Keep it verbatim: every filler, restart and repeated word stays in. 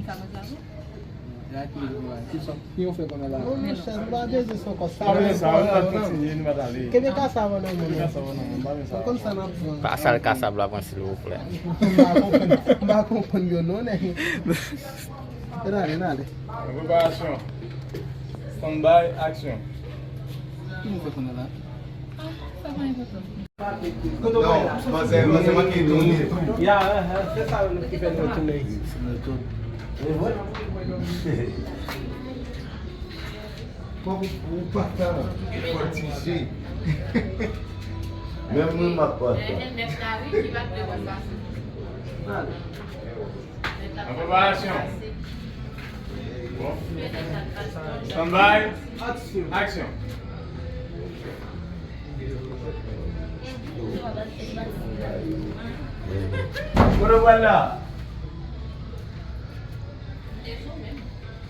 Sa pa sa vre? Ki yon fè konnen la? Non, monchè, nou pa bezwen sa ankò. Sa pa enpòtan, non. Kenbe kasav nan men nou. Ou konn sa n ap pran. Pase kasav la pran, silvouplè. M pa konprann, m pa konprann yo non, nèg. N ale, n ale. An preparasyon. Stand by, aksyon. Ki nou fè konnen la? Sa pa enpòtan. Non, manzè, manzè manke tounen tou. Ya, eh, eh, se sa menm ki fè nou tounen isit. Fòk ou, ou pa ka fòtije. Menm mwen, m ap pa ka. An preparasyon. Bon. Stand by. Aksyon. Aksyon. Kote w pral la?